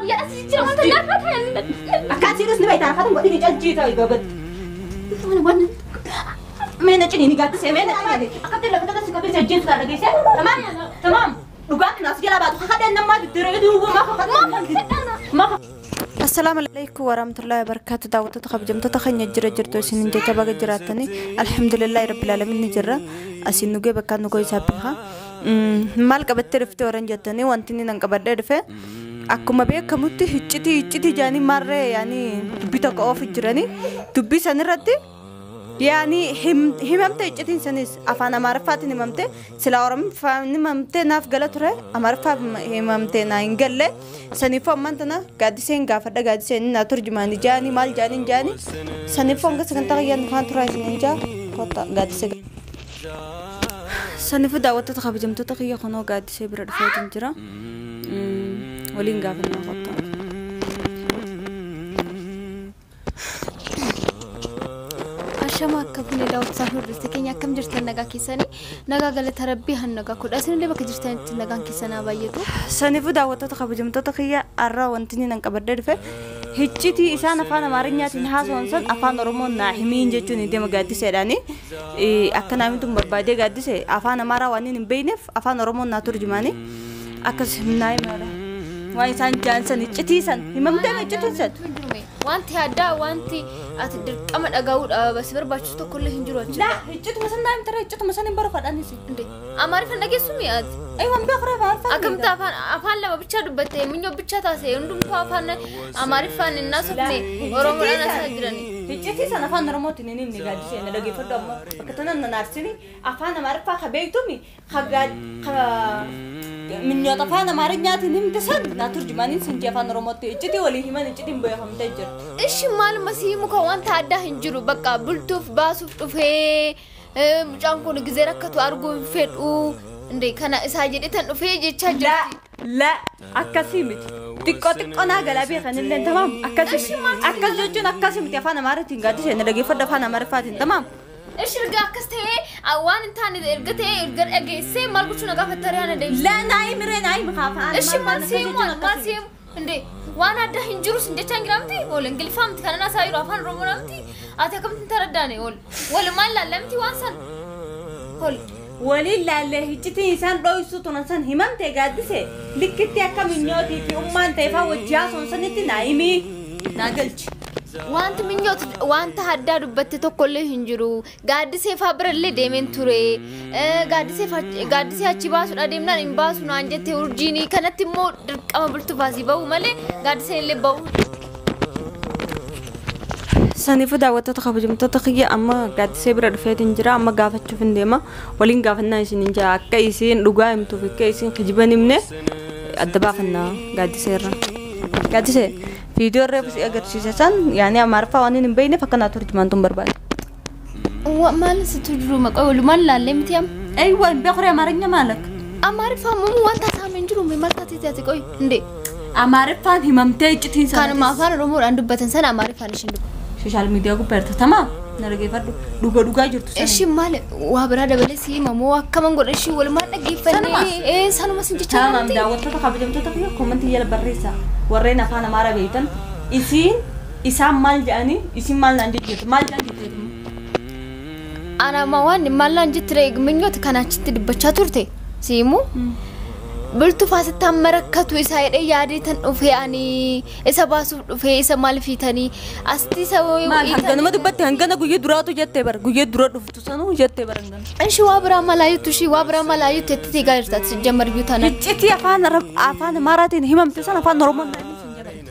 Guyyaa as jijjiira wanta nyaata ta'e. Akkaan siirus ni beektaa afaan godhini calchii ta'e gabatti. Mee na ciniini gaaddisee mee na ciniini. Akkatti lafa takka si qabee si ajjeesu ta'a dhageessee. Tamaam tamaam dhugaan as jala baatu kakadheen namaa diddiiree duuba maa kakadheen maa. Assalaamu alaikum warahmatullahi wabarakatuh. Daawwattoota kabajamtoota keenya jira jirtu isinin jecha baga jiraattanii alhamdulillahi rabbil alamin ni jirra. Asiin nugee bakka nu isaa beeka. Maal qabattee dhuftee warran jettanii wanti inni nan qabadhee dhufe akkuma beekamutti hiccitii hiccitii jaanii marree yaanii dubbii tokko oofu jiranii dubbii sanirratti yaani himamte iccitiin sanis afaan Amaariffaatiin himamte sila Oromoffaan himamte naaf gala ture Amaariffaa himamte naa hin galle saniifuu ammaan tana gaaddiseen gaafadha gaaddiseen naa turjumaani jaanii maal jaaniin jaanii saniifuu hanga sagantaa kiyyaan afaan turaa isiniin jaa kottaa gaaddisee. Saniifuu daawwattoota kabajamtoota kiyya kunoo gaaddisee bira dhufeetiin jira waliin gaafannaa kottaa. Ashama akka fuunee daawwataa hordoftoota keenya akkam jirtan nagaa keessanii nagaa galata rabbii han nagaa kudha isinillee bakka jirtanitti nagaan keessanaa baay'atu. Saniifuu daawwattoota kabajamtoota kiyya har'a wanti inni nan qabadhee dhufe hiccitii isaan afaan Amaarinyaatiin haasa'an san afaan Oromoon naa himiin jechuun deema gaaddiseedhaani. Akka naamni tun barbaadee gaaddise afaan Amaaraa waan hin beekneef afaan Oromoon naa turjumaani akkas himnaa himaadha. Waan isaan jaan san iccitii san himamtee iccitiin san. Wanti addaa wanti ati dirqama dhagahuudha si barbaachisu tokkollee hin jiru achi. Laa iccituma san naa himtara iccituma san hin barbaadhanis. Amaariffaan dhageessu mi'aati. Aywa hin beeku reefa afaan. Akkamitti afaan afaan lama bichaa dubbatte minyoo bichaa taasise hundumtuu afaan Amaariffaan hin naasofne Oromoodhaan haasa'aa jirani. Iccitii sana afaan Oromootiin hin himne gaaddisee na dhageeffadhu amma bakka tanan na naarsini afaan Amaariffaa ka beektumi ka minyoota afaan Amaarinyaatiin himte san naa turjumaaniin sin jee afaan Oromootti iccitii walii himan iccitiin beekamtee jirti. Ishi maaluma si himu kan wanta addaa hin jiru bakka bultuuf baasuuf dhufee mucaan kun gizee rakkatu arguu hin fedhu indee kana isaa jedhee tan dhufee jechaa jirti. La akkasii miti. Xiqqoo xiqqoo naa galaa beekanillee tamaam akkasii akkas jechuun akkasii miti afaan Amaaritiin gaaddisee na dhageeffadhu afaan Amaariffaatiin tamaam. Ishi erga akkas ta'ee waan hin taane erga ta'ee erga dhageessee maal gochuu na gaafatta ree ana deebisee. La naa himi ree naa himi afaan. Ishi maal si himu maal si himu indee waan addaa hin jiru sin jechaa hin jira miti ol Ingiliffaa miti kanan haasa'aa jiru afaan Oromoo miti ati akkamitti hin taraddaane ol walumaan laalla miti waan san ol. Waliin laallee iccitiin isaan dho'isuu turan san himamte gaaddise likkitti akka minyootii fi ummaan ta'e fa'aa wajji haasa'uun sanitti naa himii naa galchi. Wanti minyoota wanta addaa dubbatte tokkollee hin jiru. Gaaddisee fa'aa birallee deemeen ture. Gaaddisee gaaddisee achi baasuudha deemnaan hin baasu naan jette urjiinii kanatti immoo dirqama bultuuf asii bahu malee gaaddiseen illee bahu. Saniifuu daawwattoota kabajamtoota kiyya amma gaaddisee bira dhufeetiin jira amma gaafachuuf hin deema waliin gaafannaa isin hin jira akka isiin dhugaa himtuuf akka isiin kijiban himne adda baafannaa gaaddisee irra. Gaaddisee viidiyoo reefu si agarsiise san yaani Amaariffaa waan hin beekneef akka naa turjumaan tun barbaade. Maal si turjuru maqaa walumaan laallee miti amma. Aywa hin beeku ree Amaarinya maalak. Amaariffaa muumuu wanta haasa'ame hin jiru maal taatee taate qoy indee. Amaariffaan himamtee iccitiin sana. Kanuma afaan Oromoodhaan dubbatan sana Amaariffaan ishiin dubbatu. Sooshaal miidiyaa gubbaarta tamaam na dhageeffadhu dhuga dhugaa jirtu sana. Ishi maal waa biraa dabalee si himamoo akkaman godha ishii walumaan dhaggeeffannee sanuma sin jechaa Tamaam daawwattoota kabajamtoota kiyya koomantii jala barreessaa warreen afaan Amaaraa beektan isiin isaan maal jedhanii isiin maal naan jettu maal jedhan jettu. Ana ma waan maal naan jette minyoota kana achitti dubbachaa turte si himu. Bultuuf asitti amma rakkatu isaa jedhee yaadee tan dhufee ani isa baasuuf dhufee isa maal fiitanii asitti isa. Maal hanganuma dubbatte hangana guyyee duraatu jettee bara guyyee dura dhuftu sanuu jettee bara hangana. Ishi waa biraa malaayyuttu ishii waa biraa malaayyuttu itti teegaa jirta ati jammar iyyuu taana. Iccitii afaan afaan Amaaraatiin himamte san afaan Oromoon naa himu sin jedhan.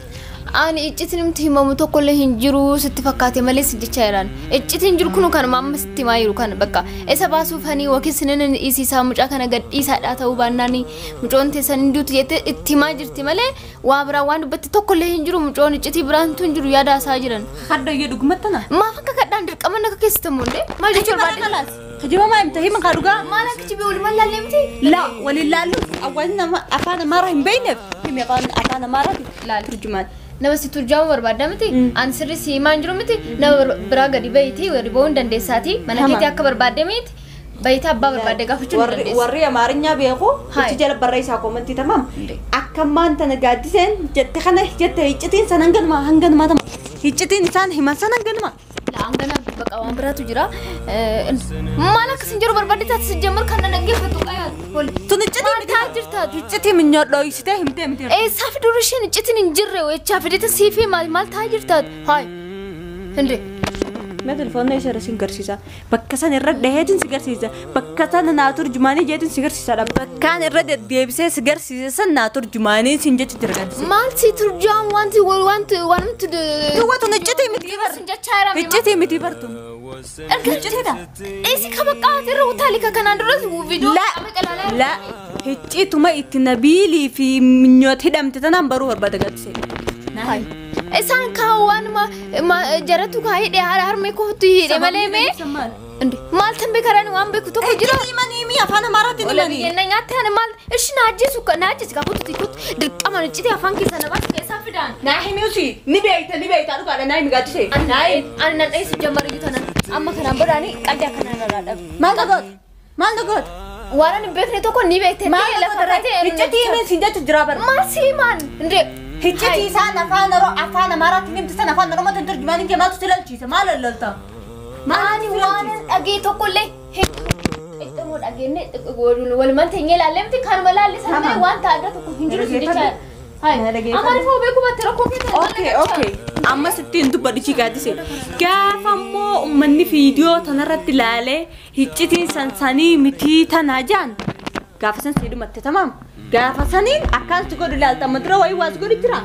Ani iccitiin nuti himamu tokkollee hin jiru sitti fakkaate malee si jechaa jiraan. Iccitiin jiru kun kanuma amma sitti himaa jiru kana bakka isa baasuuf ani yookiin sinin isiisaa mucaa kana gad dhiisaadhaa ta'uu baannaan mucoon teessan hin duutu jettee itti himaa jirti malee waa biraa waan dubbatti tokkollee hin jiru mucoon iccitii biraan tun jiru yaada isaa jiran. Hadda iyyuu dhugumatti na. Maaf akka kadhaan dirqama akka keessatamu hundee maal jechuu barbaade? Kijiba maa himta hima kaa dhugaa. Maal akka kijibee walumaan laallee miti? La waliin laallu awwaan nama afaan Amaaraa hin beekneef himi afaan Amaaraatiin turjumaan. Nama si turjaamu barbaadda miti? Ani sirri si himaa hin jiru miti? Nama biraa gadi bahitii gadi ba'uu hin dandeessaati. Mana keetii akka barbaadde miti? Bayitaa abbaa barbaadde gaafachuu ni dandeessa. Warri Amaarinyaa beeku itti jala barreessaa koomantii tamam. Akka maanta na gaaddiseen jette kana jette iccitiin san hanganuma hanganuma tamam. Iccitiin isaan himan san hanganuma. Hangana bakka waan biraatu jira. Maal akkas hin jiru barbaadde taate sijjamar kan na dhaggeeffatu qayaa. Tun iccitii miti jirta. Iccitii minyoo dho'isitee himtee miti. Eessaaf dur isheen iccitiin hin jirre jechaa fidete siifii maal maal ta'a jirta. Haay. Hinde. Mee telefoonni ishee irra sin garsiisa. Bakka san irra dhaheetiin si garsiisa. Bakka sana naa turjumaanii jeetiin si garsiisa. Bakkaan irra deddeebisee si garsiisa san naa turjumaanii sin jechi jira gaaddisee. Maal si turjaan wanti wanti wanti. Duwwa tun iccitii miti bar. Iccitii miti bartu. Iccitiidha. Eessi kabaqaati irra utaalika kanaan duras viidiyoo qaama qalaalaa. La iccituma itti Nabiilii fi minyoot hidhamte tanaan baruu barbaada gaaddisee. Isaan kaawwan jaratu kaa hidhe harmee kootu hidhe malee mee maal tan beekaraan waan beeku tokko jira. Himanii afaan Amaaraatiin himanii. Yenna nyaatte ana maal ishi na ajjeesu na ajjeesu kaa kootu kootu dirqama iccitii afaan keessa na baasu keessaa fidaan. Naa himiusi ni beekta ni beekta dhugaadha naa himi gaaddisee. Ani nan dheessu jammar iyyuu tanan amma kanaan bodaani qalbii akkanaa irraa dhabu. Maal dhagoota? Maal dhagoota? Waan ani beekne tokko ni beekte. Maal lafa irratti iccitii himin siin jechu jira bara. Maal si himan? Indee. Iccitii isaan afaan afaan Amaaraatiin himte sana afaan Oromootiin turjumaanii kee maaltu si lalchiisa? Maal lallaalta? Ani waan dhagee tokkollee xixiqqoo dhageenne walumaan teenyee ilaallee miti kanuma laallisan malee wanta adda tokko hin jiru si jechaa. Amaariffoo beekuu baatte rakkoo keessa. Okay okay amma sittiin dubbadhichi gaaddise. Gaafa immoo uummanni viidiyoo tanarratti ilaalee iccitiin sansanii mitii tanaa jaan gaafa san si dhumatte tamaam. Gaafa saniin akkas godhu ilaalta amma dura wayii waas godhu jira.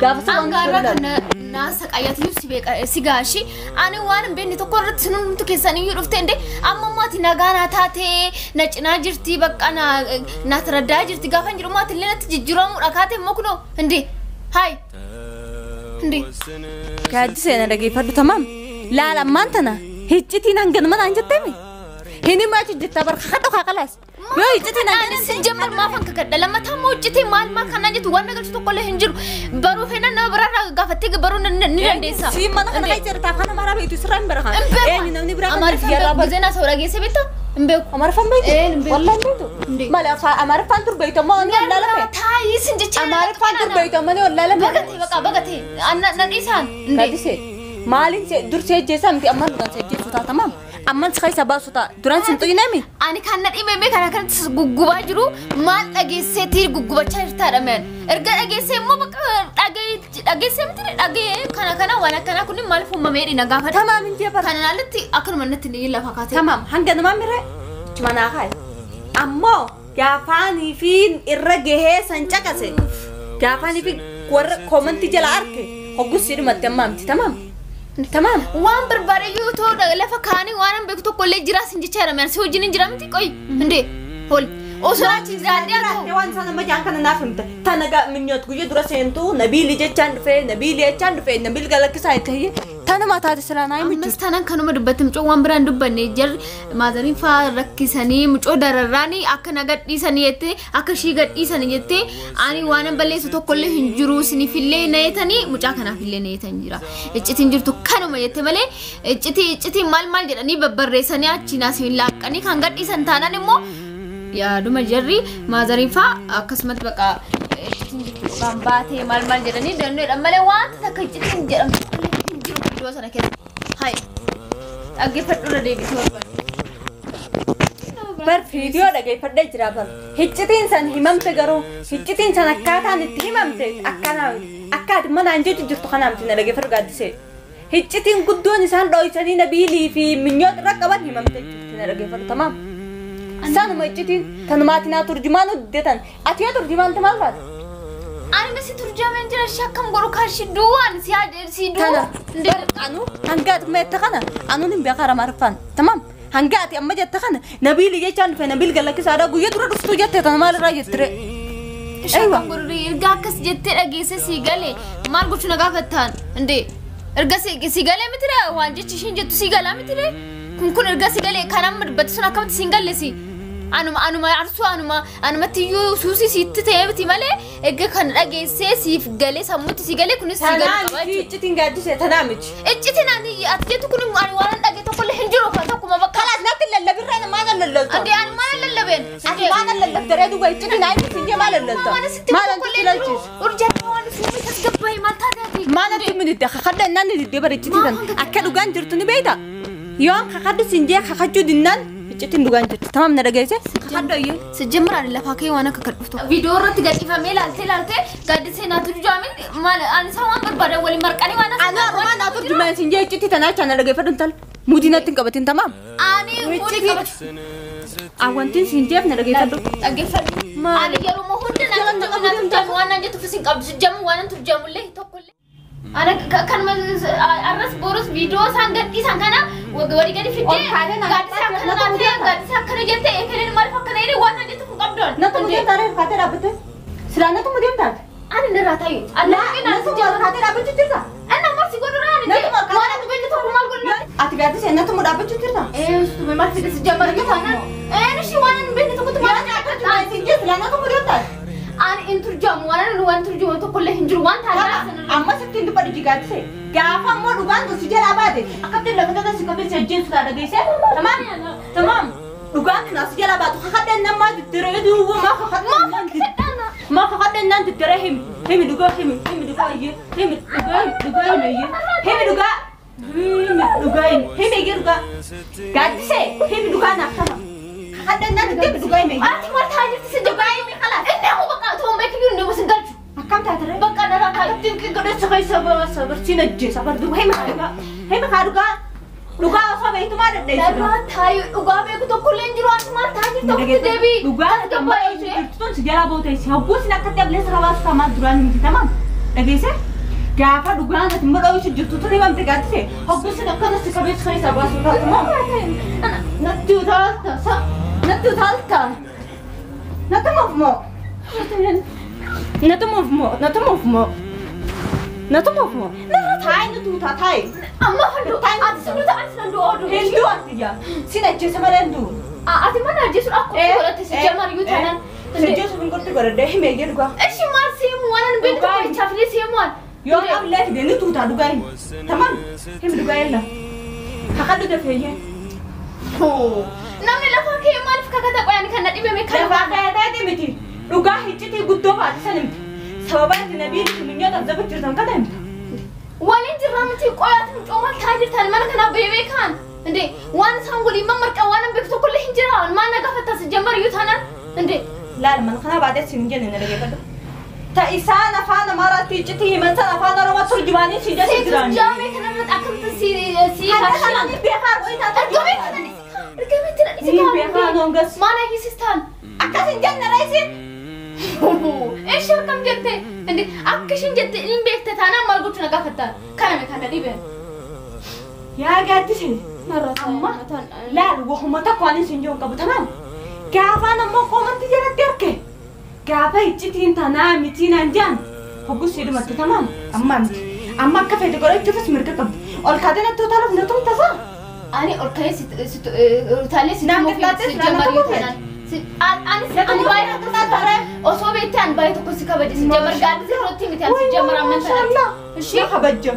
Gaafa san waan godhu ilaalta. Naasa qayyatiif si beeka si gaashi ani waan hin beekne tokko irratti sinumtu keessan iyyuu dhufte inde amma maati nagaa naa taate na cinaa jirti bakka na na taraddaa jirti gaafa hin jiru maati illee natti jijjiiramuudha kaate immoo kunoo inde haay inde. Gaaddisee na dhageeffadhu tamaam laala ammaan tana iccitiin hanganuma naan jetteemi. Hini maachi jetta bar kakadhu kakalaas. Yoo iccitiin hanganuma. Sijjamar maafan kakadha lammataa immoo iccitiin maal maal kanaan jettu waan nagalchu tokkollee hin jiru. Baruu feenan nama biraarraa gaafattee baruu ni dandeessa. Si mana kana keessa jirta afaan Amaaraa beektu sirraa hin barakan. Eenyu namni biraa kan Amaariffaan beeku gisee naa dhageesse beektaa? Hin beeku. Amaariffaan beektu? Wallaan beektu. Maali afaan Amaariffaan dur beektu ammoo ni wallaalame. Taayii sin jecha. Amaariffaan dur beektu ammoo ni wallaalame. Bagatee baqa bagatee na dhiisaan. Gaaddisee maaliin dursee ajjeesaa miti ammaan dhugaan si ajjeessu taatamaam. Amman si keessa baasu ta'a duraan sin xuyinami. Ani kan na dhimee kana kanatti guggubaa jiru maal dhageesseetii guggubachaa jirtaadha meen. Erga dhageessee immoo bakka dhageessee miti dhagee kana kana waan akkanaa kun maaliif uumamee dhina gaafadha. Tamaam hin jee bara. Kanaan alatti akkanuma natti ni lafa kaatee. Tamaam hanga namaa miree ichuma naa kaaye. Ammoo gaafaanii fi irra gahee san caqase gaafaanii fi warra koomantii jala arge hoggus si dhumatti ammaa miti tamaam. Tamaam. Waan barbaade iyyuu otoo lafa kaanii waan hin beeku tokkollee jiraas hin jechaa jira. Si wajjin hin jira miti qoyi. Indee hol. Osoo achi jiraadhee haa ta'u. Waan isaan amma jaan kana naaf himte. Tana minyoot guyyaa dura seentu Nabiilii jechaan dhufee Nabiilii jechaan dhufee Nabiil galakkisaa itti hayyee tana mataati silaa naa himi. Ammas tanan kanuma dubbatte mucoo waan biraan dubbanne jarri maazariin faa rakkisanii mucoo dararraanii akka na gadhiisanii jettee akka ishii gadhiisanii jettee ani waan hin balleessu tokkollee hin jiru isiniifillee na jettanii mucaa kanaafillee na jettan jira. Iccitiin jirtu kanuma jette malee iccitii iccitiin maal maal jedhanii babbarreessanii achi naasiin laaqqanii kan gadhiisan taanaan immoo yaaduma jarri maazariin faa akkasumatti bakka iccitiin jirtu waan baatee maal maal jedhanii dandeedha malee wanta takka iccitiin jedhamtu hin jiru viidiyoo sana keessa. Hayi dhaggeeffadhu irra deebisee barbaade. Bar viidiyoo dhaggeeffadhee jira bar. Iccitiin san himamte garuu iccitiin san akkaataan itti himamte akkanaa akka ati manaan jechu jirtu kanaa miti na dhaggeeffadhu gaaddisee. Iccitiin guddoon isaan dho'isanii Nabiilii fi minyoota irra qaban himamte jirti na dhaggeeffadhu tamaam. Sanuma iccitiin tanumaati naa turjumaan hojjetan ati yoo turjumaan maal taate? Ani misi turjameen jira shakkam godhu kashi duwwaan si duwwa. Anu hanga ati jette kana anuun hin beekaa Amaariffaan tamaam hanga ati amma jette kana Nabiilii jechaan dhufe Nabiil galakkisaadha guyyaa dura dhuftuu jette tana maal irraa jettire? Shakkam godhu erga akkas jettee dhageesse si galee maal gochuu na gaafattaan indee erga si galee mitire waan jechi ishiin jettu si galaa mitire kun kun erga si galee kan amma dubbatti sun akkamitti si hin galle si. Anuma anuma arsuu anuma anumatti iyyuu suusii sitti ta'ee miti malee erga kan dhageessee siif galee sammuutti si galee kunis si galee qaba jechuudha. Iccitiin gaaddisee tanaa miti. Iccitiin ani ati jettu kun ani waan dhagee tokkollee hin jiru kan tokkuma bakka. Kalaas Natti lallabirreen maal lallabta? Andi ani maal lallabeen? Ati maal lallabta? Reedu iccitii naa himi siin jee maal lallabta? Maal lallabta? Urjaa waan suumii tasgabbaa'e maal taatee? Maal ati minite kakadha innaan ni diddee bara iccitii tan akka dhugaan jirtu ni beekta? Yoon kakadhu siin jee kakachuu dinnaan iccitiin dhugaan jirtu. Tamam na dhageesse? Kakadhu iyyee. Sijjamar ani lafaa kee waan akka kadhuftu. Viidiyoo irratti gadhiifamee laaltee laaltee gaaddisee naatu jaamin maal ani isaan waan barbaadan waliin marqanii waan Ani armaan naatu jumaan siin jee iccitii tanaa chaana dhageeffadhu intala. Muudii natti hin qabatin tamam? Ani muudii qabatu. Awantiin siin jeef na dhageeffadhu. Dhaggeeffadhu. Ani yeroo hunda naatu jaamu waan naan jettuuf isin qabdu sijjamu waan nan turjaamullee tokkollee. Ana kan arras boros viidiyoo isaan gadhiisan kana walii gadi fiddee gaaddisa akkana naatee gaaddisa akkana jettee ekeleen maaliif akkana jedhee waan naan jettuuf hin qabdoon. Natti mudeem taatee kaatee dhaabbatte? Silaa natti mudeem taate? Ani nirraa taa'u. Natti mudeem kaatee dhaabbachuu jirta? Anna marsi godhuraa ani jee waan ati beektu tokko maal godhu? Ati gaaddisa natti mu dhaabbachuu jirta? Ee maal fide si jammar yoo taanaan ee nushi waan ani beekne tokkotti maal Siin jee silaa natti mudeem taate? Ani hin turjaamu waan ani waan turjaamu tokkollee hin jiru waan taanaan. Amma sittiin dubbadhu jigaaddise. Gaafa ammoo dhugaan si jalaa baate akkamitti lafa tokko si qabee si ajjeesu ta'a dhageesse? Tamaam tamaam dhugaan tun as jalaa baatu kakadheen namaa diddiree duuba maa kakadheen maa kakadheen naan diddiree himi himi dhugaa himi himi dhugaa iyyee himi dhugaa himi dhugaa himi iyyee himi dhugaa himi dhugaa himi himi iyyee dhugaa gaaddise himi dhugaa naaf ta'a kakadheen naan diddiree dhugaa himi iyyee. Ati maal ta'a jirti si dhugaa himi khalaas. Inni hoo bakka otoo beekiyyuu nama sin galchu. Akkam taate ree? Bakka narraa taa'u. Akkamitti godheessa keessa barsiin ajjeesa bar dhugaa hima dhugaa hima kaa dhugaa dhugaa osoo beektu maal dadheessu? Narraa taayu dhugaa beeku tokkollee hin jiru ati maal ta'a jirti ofitti deebii. Dhugaa jirtu tun si jalaa boote si hogguu sin akkatti ableessa rabaatu tamaa duraan himti tamaam dhageesse? Gaafa dhugaan ati immoo dhooysu jirtu tun himamte gaaddise hogguu sin akkana si qabeessu keessa baasu taatu moo? Natti utaalta sa natti utaalta natti muuf moo? Natti muuf moo? Natti muuf moo? Natti muuf moo? Taayi nuti utaa taayi. Amma hunduu ati sin duuta ati sin du'u oduu. Hin du'u ati yaa. Sin ajjeesa malee hin du'u. Ati mana ajjeesuun akkuma godhatte si jamar iyyuu taanaan. Si ajjeesuuf hin gorti godhadhee himee iyyee dhugaa. Ishi maal seemu waan hin beekne tokko jechaafillee seemu waan. Yoo dhaablee fide ni tuutaa dhugaa himi. Tamam himi dhugaa yella. Kakadhu dafee iyyee. Namni lafaa kee maaliif kakata qoyaan kan na dhibame kan. Lafaa kee taate miti. Dhugaa iccitii guddoo baate san himte. Sababa itti nabiin minyoo tazzaba jirtan kana himte. Waliin jirraa miti qoyaatu mucoo maal ta'a jirtan mana kanaa beebee kaan. Indee waan isaan waliin mammarqan waan hin beeku tokkollee hin jira maal na gaafattas jammar iyyuu taanaan. Indee. Laal mana kanaa baatee siin hin jenne na dhageeffadhu. Ta isaan afaan Amaaraatti iccitii himan sana afaan Oromoo turjumaanii siin jedhu jiraan. Jaamee kanarratti akkamitti si si Hadda kana ni beekaa qoyi taata. Ergamee kana ni si kaa. Ergamee kana ni si Ni beekaa noongas. Maal ayyisiistaan? Akkas hin jenne reesin. Eshi akkam jette? Indi akka ishiin jette hin beekte taanaan maal gochuu na gaafattaan? Kaname kana dhibeen. Yaa gaaddise. Amma laal wahuma tokko ani siin jiru qabu tamam. Gaafaan ammoo koomantii jalatti arge. Gaafa iccitiin tanaa mitii naan jaan hoggus hidhumatti tamam. Amma miti. Amma akka feete godhachuufis mirga qabdi. Ol kaatee natti utaaluuf na tumtasa. Ani ol ka'ee si utaalee si Naan tumuuf qixxaates si na jammarii tumuuf taanaan. Ani baay'ee tokko osoo beektee ani baay'ee tokko si kabaje si jammar gaaddisa irratti miti ani si jammar amman tanatti. Ishee kabajja.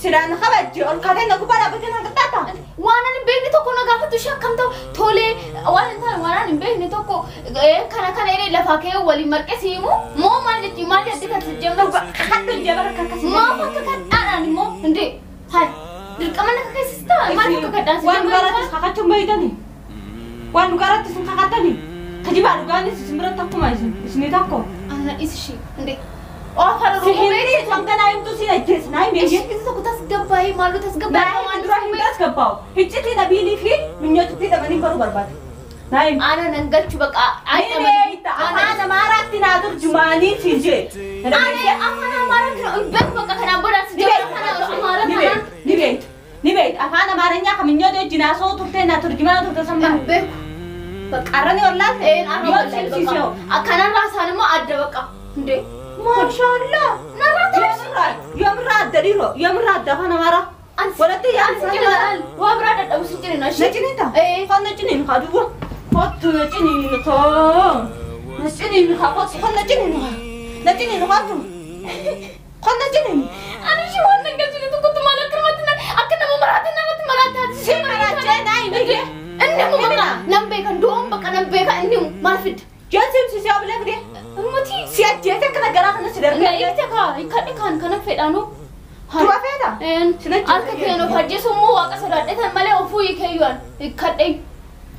Silaan kabajje ol kaatee na gubbaa dhaabbattee naan qixxaata. Waan ani hin beekne tokko na gaafattu ishee akkam ta'u tolee waan hin taane waan ani hin beekne tokko kana kana jedhee lafaa ka'ee waliin marqee si himu moo maal jechi maal jettee kan si jammar. Kakadhu hin jabara akka akkasii. Maaf akka kadhaadhaan immoo indee haal dirqama na kakkeessista maal akka kadhaan si Waan jammar. dhugaarrattis kakachuun beeytani. Waan dhugaarrattis hin kakattani. Kijibaa dhugaanis isin biratti akkuma isin isinii tokko. Ana ishee indee afaan Si Oromoo hin beekte. dhiisu hanganaa himtu si ajjeesa naa himi Ishee iyyee. kisa tokko tasgabbaa'ee maaloo tasgabbaa'ee Naa himi dura hin tasgabbaa'u. Iccitii nabiilii fi minyootitti hidhamanii baruu barbaada. Naa himi. Ana nan galchu baqa. Ni beekta afaan Amaaraatti naa turjumaanii siin jee. Ani afaan Amaaraa kana hin beeku baqa kanaan booda si jabaa afaan Amaaraa Ni kanaan beektu ni beektu ni beektu afaan Amaaranya kan minyoota wajjin haasa'uu turtee naa turjumaa turte sammaa. hin beeku. Baqa Qarrani ollaalte een arra yoo wallahi simsiisee baqa. Akkanarraa isaan immoo adda baqa. Indee. Maashaallah. Narraa ta'a. Yoomirraa adda dhiiroo yoomirraa adda afaan Amaaraa. Walatti Ani yaa'an si cina waa biraa dadhabu si cina Na ciniinta? Ee. Kon na ciniin kaa duwwa. Kottu na ciniin kaa. Na ciniin kaa kottu kon na ciniin kaa. Na ciniin kottu. Kon na ciniin. Ani ishee waan nan galchine tokkotti maal akka namatti akka nama maraate namatti maraataa Si maraachee naa himi. Inni Joonsiin si siyaa bilee Muti si ajjeese kana garaa kana si darbe. Na ibte ka ikadhi kan kana fedhanu. Tuba feeta? Harka keen of ajjeesu immoo waaqa sodaadhetan malee ofuu hiikeeyyuan ikadhe.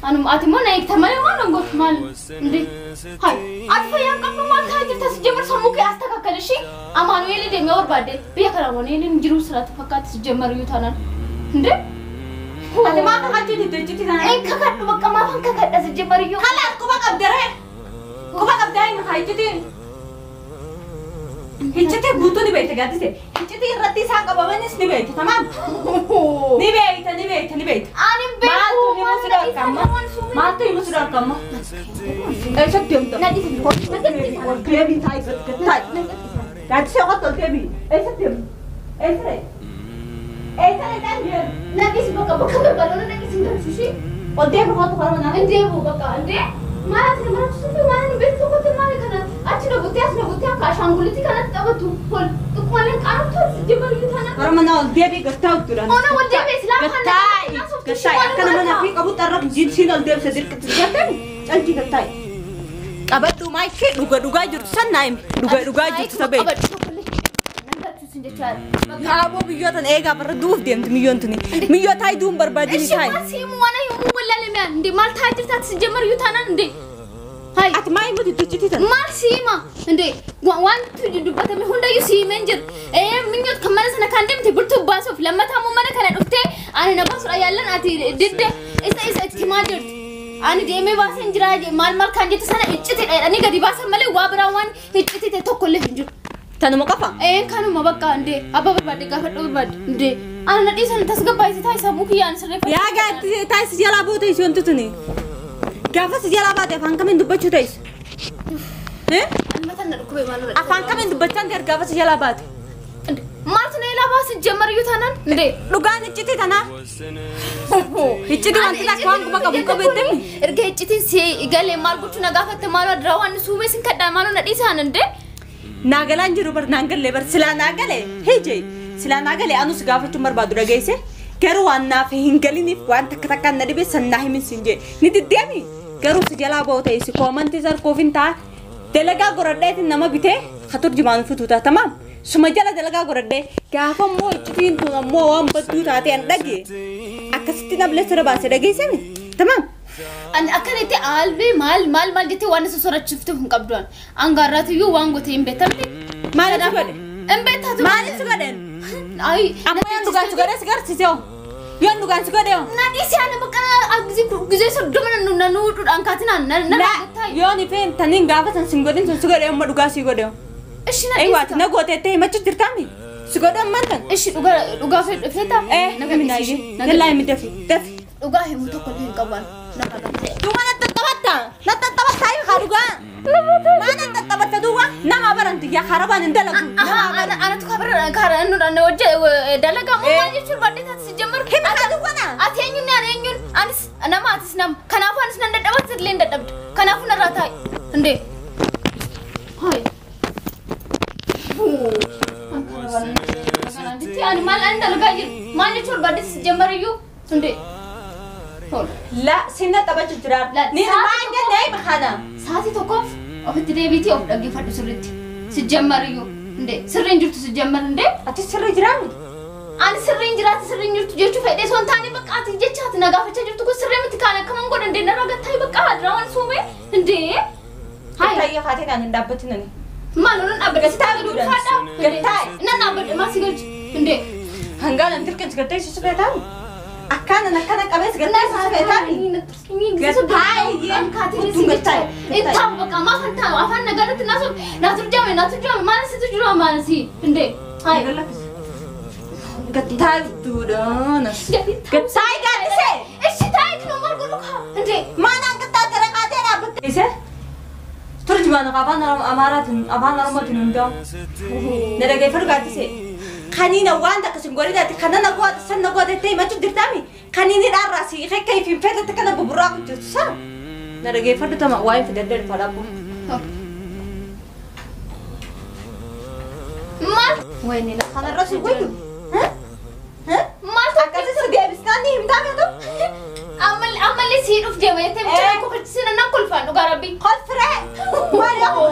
Anum ati immoo na hiikta malee waan an gootu maal እንዴ hay ati fayyaan qabdu maal ta'a jirta si jemar sammuu kee astakaakkal ishii Amaanu'eel deemee barbaadde biyya kana Amaanu'eel jiru siraatti fakkaatti si jemar iyyuu taanaan እንዴ Ati maa kakachuu didde iccitii sana? Kakadhu bakka maafan kakadha si jemar iyyuu. Kalaas quba qabdaree. Quba qabdaa hin haa iccitiin. Iccitii guutuu ni beekta gaaddise. Iccitii irratti isaan qabamanis ni beekta tamaam. Ni beekta ni beekta ni beekta. Ani beeku Maaltu himu si dhorkamma? Maaltu himu si dhorkamma? Eessatti deemta? Na dhiisi. Ol deebii taa'i taa'i. Gaaddisee qotta ol deebii. Eessatti deemta? Eessatti? Eessatti dhaan deemu? Na dhiisi bakka bakka barbaadu na dhiisi hin galchu ishee. Ol deebii qotta korma naa. Hin deebi'u bakka እንዴ ማለት ነው ማለት ሱፍ ማለት ቤት ተቆጥ ማለት ከና አቺ ነው ጉቴ አስ ነው ጉቴ አካ አሻንጉሊቲ ከና ተጠበቱ ሆል ጥቋለን ቃርቶ ጀመር ይታና Korma naa ol deebii gattaa uttuudhaan. ኦነ ወልደ ቤስላ Gattaa'i gattaa'i akka nama nafii qabu xarra jinsiin ol deebise dirqitti gattaa'i calji gattaa'i. Qabadhu maayikii dhuga dhugaa jirtu san naa himi dhuga dhugaa jirtu sa beeku. Kaaboo biyyootan eegaa barra duuf deemti miyyoon tuni miyyoo taayi duun barbaadini እሺ taayi. ማን ሲሙ ዋና ይሙ ወላለ ሚያን እንዴ ማል ታጅርታት ሲጀመር ይታና እንዴ ሃይ Ati maa himu diddichitii tan. maal siima እንዴ wanti dubbatame hundayyuu siimeen jira minyoot kan mana sana kan deemte bultuu baasuuf lammataa mana kana dhuftee ani na baasuudha yaallan ati didde isa isa itti himaa jirti ani deemee baaseen jira maal maal kan jettu sana icciti dheedhanii gadi baasan malee waa biraa waan icciti ta'e tokkollee hin jiru. Tanuma qofa. Kanuma bakka እንዴ abba barbaadde gaafadhu barbaadde እንዴ ani na dhiisan tasgabbaayisi taayi sammuu kiyyaan sirreeffadhu. Yaa gaaddisee taayi si jalaa boote ishee wanti tuni. Gaafa si jalaa baate afaan kamiin dubbachuu ta'is? Ani mataan na dhukkubee maal godha? Afaan kamiin dubbachaan ta'e gaafa si jalaa baate? Maaltu na ilaa baasi ጀመር iyyuu taanaan እንዴ Dhugaan iccitii tanaa. Iccitii wanti takka waan quba qabu hin qabu jettemi. Erga iccitiin si galee maal gochuu na gaafatte maaloo adiraa waan suumee sin kadhaa maaloo na dhiisaan እንዴ Naa galaan jiru bar naan galee bar silaa naa galee hijee silaa naa galee anus gaafachuun barbaadu dhageesse garuu waan naaf hin galiniif waan takka takkaan na dhibe san naa himin sin jee ni diddeemi garuu si jalaa ba'u ta'e si koomantii sarkoof hin ta'a dalagaa goradheetiin nama bitee hatur jimaan futuu ta'a tamaam suma jala dalagaa goradhee gaafa immoo iccitiin tun ammoo waan badduu taate an dhage akkasitti nablee sira baase dhageessemi tamaam. Ani akkanatti albee maal maal maal jettee waan isa soraachiftuuf hin qabduan angaarraatiyyuu waan gootee hin beektamte. Maaliif godhe? Hin beektatu. Maaliif si godheen? Ayi. Amma yoon dhugaan si godhe si garsiisee hoo? Yoon dhugaan si godhe hoo? Na dhiisi ani bakka gisee soddoma na nuudhuudhaan kaatinaan na La yoon ifeen taniin gaafa san sin godhin sun si godhe amma dhugaa si godhe hoo? Ishi na Eewaati dhiisi. na gooteettee himachuu jirtaami? Si godhe ammaan tan? Ishi dhugaa dhugaa feetaa? Eh himi naayyee. Yallaa himi dafi dafi. Dhugaa himu tokko illee hin qaban. Nama gamtee. Duuba na tattabatta na tattabatta ayi haa dhugaa. Maa na tattabatta duuba nama baranti yaa harabaan hin dalagu. Nama baran. Anatu kabira karaa nu dhaan hojje dalagaa moo maal jechuun baadhee taate si ጀመር. Hima haa duuba na. Ati eenyuun ani eenyuun anis nama atis nama kanaafuu anis nan dadhabatti illee hin dadhabdu kanaafuu narraa taa'i እንዴ ሀይ ani maal ani dalagaa jiru maal jechuun baadhee si ጀመር iyyuu እንዴ La sinna taphachuu jira. Ni maan jennee hima kana. Sa'aatii tokkoof ofitti deebiitii of dhaggeeffadhu sirriitti si ጀመር iyyuu እንዴ sirriin jirtu si ጀመር እንዴ Ati sirri jiraami? Ani sirriin jiraatti sirriin jirtu jechuu fedhee osoo hin taane bakka ati jecha ati na gaafachaa jirtu kun sirrii miti kaan akkaman godha እንዴ narraa gattaayi bakka hadiraan suumee እንዴ ሀይ Tayyee haatee naan hin dhaabbatin ani. maal nan dhaabbadhe si taa'e duufaadha Gattaayi. Nan dhaabbadhe maal si galchi እንዴ Hangaan an dirqinsi gattee si feetaami? Akkaanan akkana qabees gattee si feetaami? Gattaayi duudhaan as. Gattaayi gaaddisee. Maanaan gattaa gara qaatee dhaabbatte. Isee? Turjumaan afaan Amaaraatiin afaan Oromootiin hundaa'u. Na dhageeffadhu gaaddisee. Kaniina waan takka sin godhinaati kana na goote san na goote ta'e himachuu jirtaami. Kaniini dhaarraa si hiikee kee hin feetetti kana buburraa jirtu saa. Na dhageeffadhu tama waa'ee fidadhee dhufa dhaabbu. Kanarra si wayyu. Akkasi si deebisnaan ni himtaa beektu. Ammallee sii dhuuf deema jettee bicha kolfisiin nan kolfaan dhugaa rabbii. Kolfiree Maal yaa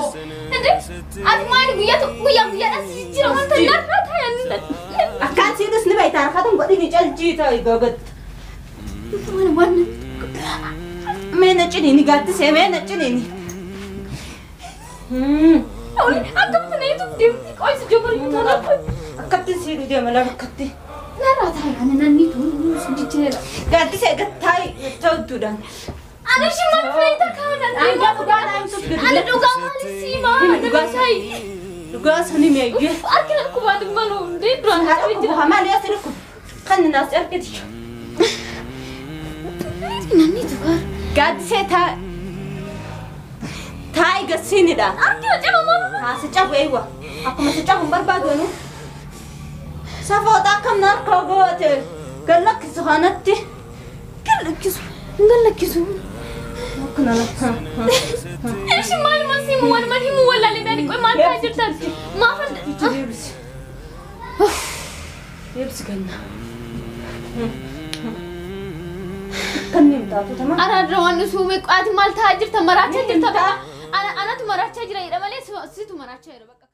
Inde ati maal guyyaa guyyaa guyyaadhaan si jijjiira wanta narraa ta'an. Akkaan siidhus ni beektaa harkatan godhini caljii ta'e gogatti. Waan Mee na ciniini gaaddisee mee na ciniini. Akkamitti na ituuf deemti qoysi jobarii taanaa. Akkatti siidhu deema lafa akkatti. Narraa ta'e ani nanni tuun si jijjiira. Gaaddisee gattaayi ta'udduudhaan. Ani shi maal fileeta kaana. Ani dhugaa naamsuuf gadi. Ani dhugaa maali siimaa? Dhugaa dhugaa sani meeyyee. Harkina dhukkubaati maluu hundee duraan Haadha dhukkuba maali as dhukkuba. Kan naas argiti. Nanni tukaar. Gaaddisee taa'i gasiinidha. Harkina caba malu. Haa si cabu eewwa. Akkuma si cabu hin barbaadu. Safoota akkam na harka goote. Gallakkisu kanatti. Gallakkisu. Gallakkisu. Akkana lakka. Ishi maal masiimu waan maal himu wallaalee daani qoy maal ta'aa jirtan? Maafan. Deebisi. Deebisi ganna. Kanneen taatu tama. Araadra waan suume ati maal ta'aa jirta maraachaa jirta bakka. Anatu maraachaa jira jedha malee situ maraachaa jira bakka.